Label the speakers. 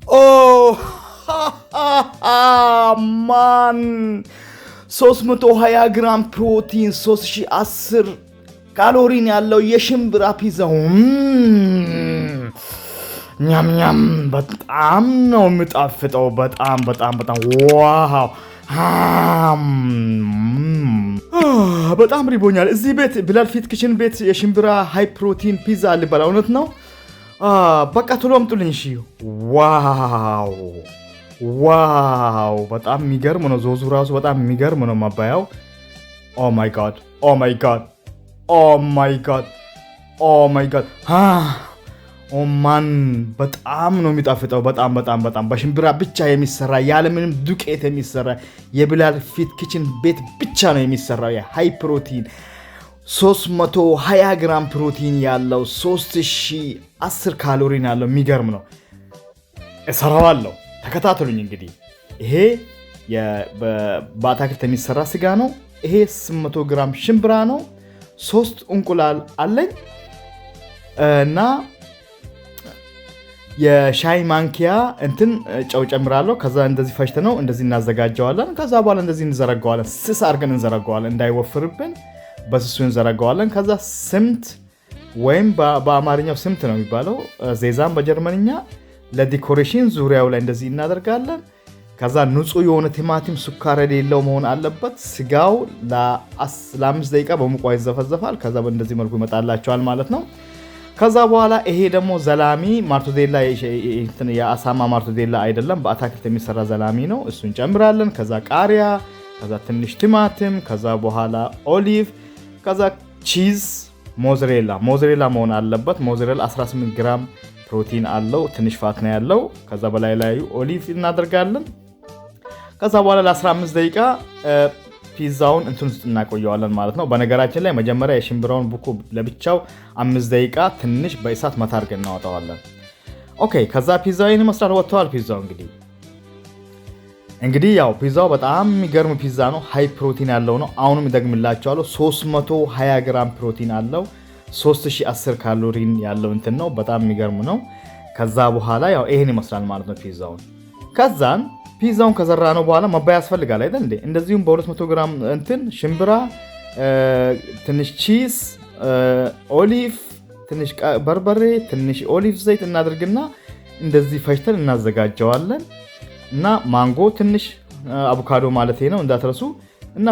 Speaker 1: Oh man፣ 320 ግራም ፕሮቲን፣ 3010 ካሎሪን ያለው የሽምብራ ፒዛ፣ ኛም ኛም፣ በጣም ነው የሚጣፍጠው። በጣም በጣም በጣም wow፣ በጣም ርቦኛል። እዚህ ቤት ቢላል Fit Kitchen ቤት የሽምብራ high protein ፒዛ አለ፣ እውነት ነው? በቃ ቶሎ አምጡልኝ። እሺ። Wow፣ በጣም የሚገርም ነው። ዞዙ ራሱ በጣም የሚገርም ነው ማባያው። Oh my God, oh my God, oh my God, oh my God, oh man፣ በጣም ነው የሚጣፍጠው። በጣም በጣም በጣም በሽምብራ ብቻ የሚሰራ፣ ያለምንም ዱቄት የሚሰራ፣ የቢላል Fit Kitchen ቤት ብቻ ነው የሚሰራው። የ high protein 320 ግራም ፕሮቲን ያለው፣ 3010 ካሎሪን ያለው፣ የሚገርም ነው። እሰራዋለሁ። ተከታተሉኝ። እንግዲህ ይሄ በአታክልት የሚሰራ ስጋ ነው። ይሄ 800 ግራም ሽምብራ ነው። ሶስት እንቁላል አለኝ እና የሻይ ማንኪያ እንትን ጨው ጨምራለሁ። ከዛ እንደዚህ ፈጭተነው እንደዚህ እናዘጋጀዋለን። ከዛ በኋላ እንደዚህ እንዘረጋዋለን። ስስ አድርገን እንዘረጋዋለን፣ እንዳይወፍርብን በስሱ እንዘረጋዋለን። ከዛ ስምት ወይም በአማርኛው ስምት ነው የሚባለው፣ Sesam በጀርመንኛ፣ ለ decoration ዙሪያው ላይ እንደዚህ እናደርጋለን። ከዛ ንጹህ የሆነ ቲማቲም ስኳር የሌለው መሆን አለበት። ስጋው ለ5 ደቂቃ በሙቅ ውሃ ይዘፈዘፋል። ከዛ በእንደዚህ መልኩ ይመጣላችኋል ማለት ነው። ከዛ በኋላ ይሄ ደግሞ Salami Mortadella፣ የአሳማ Mortadella አይደለም፣ በአታክልት የሚሰራ Salami ነው። እሱን እንጨምራለን። ከዛ ቃሪያ፣ ከዛ ትንሽ ቲማቲም፣ ከዛ በኋላ olive፣ ከዛ cheese mozzarella፣ mozzarella መሆን አለበት። Mozzarella 18 ግራም ፕሮቲን አለው። ትንሽ fat ነው ያለው። ከዛ በላይ ላዩ olive እናደርጋለን። ከዛ በኋላ ለ15 ደቂቃ ፒዛውን እንትን ውስጥ እናቆየዋለን ማለት ነው። በነገራችን ላይ መጀመሪያ የሽምብራውን ቡኮ ለብቻው 5 ደቂቃ ትንሽ በእሳት መታ አድርገን እናወጣዋለን። Okay፣ ከዛ ፒዛው ይህን ይመስላል። ወጥተዋል ፒዛው። እንግዲህ ያው ፒዛው በጣም የሚገርም ፒዛ ነው። High protein ያለው ነው። አሁንም እደግምላችኋለሁ፣ 320 ግራም ፕሮቲን አለው። 3010 ካሎሪን ያለው እንትን ነው። በጣም የሚገርም ነው። ከዛ በኋላ ያው ይሄን ይመስላል ማለት ነው ፒዛውን። ከዛን ፒዛውን ከዘራነው በኋላ ማባያ ያስፈልጋል አይደል እንዴ? እንደዚሁም በ200 ግራም እንትን ሽምብራ፣ ትንሽ cheese፣ olive፣ ትንሽ በርበሬ፣ ትንሽ olive ዘይት እናድርግና እንደዚህ ፈጭተን እናዘጋጀዋለን። እና ማንጎ ትንሽ፣ አቮካዶ ማለት ነው እንዳትረሱ እና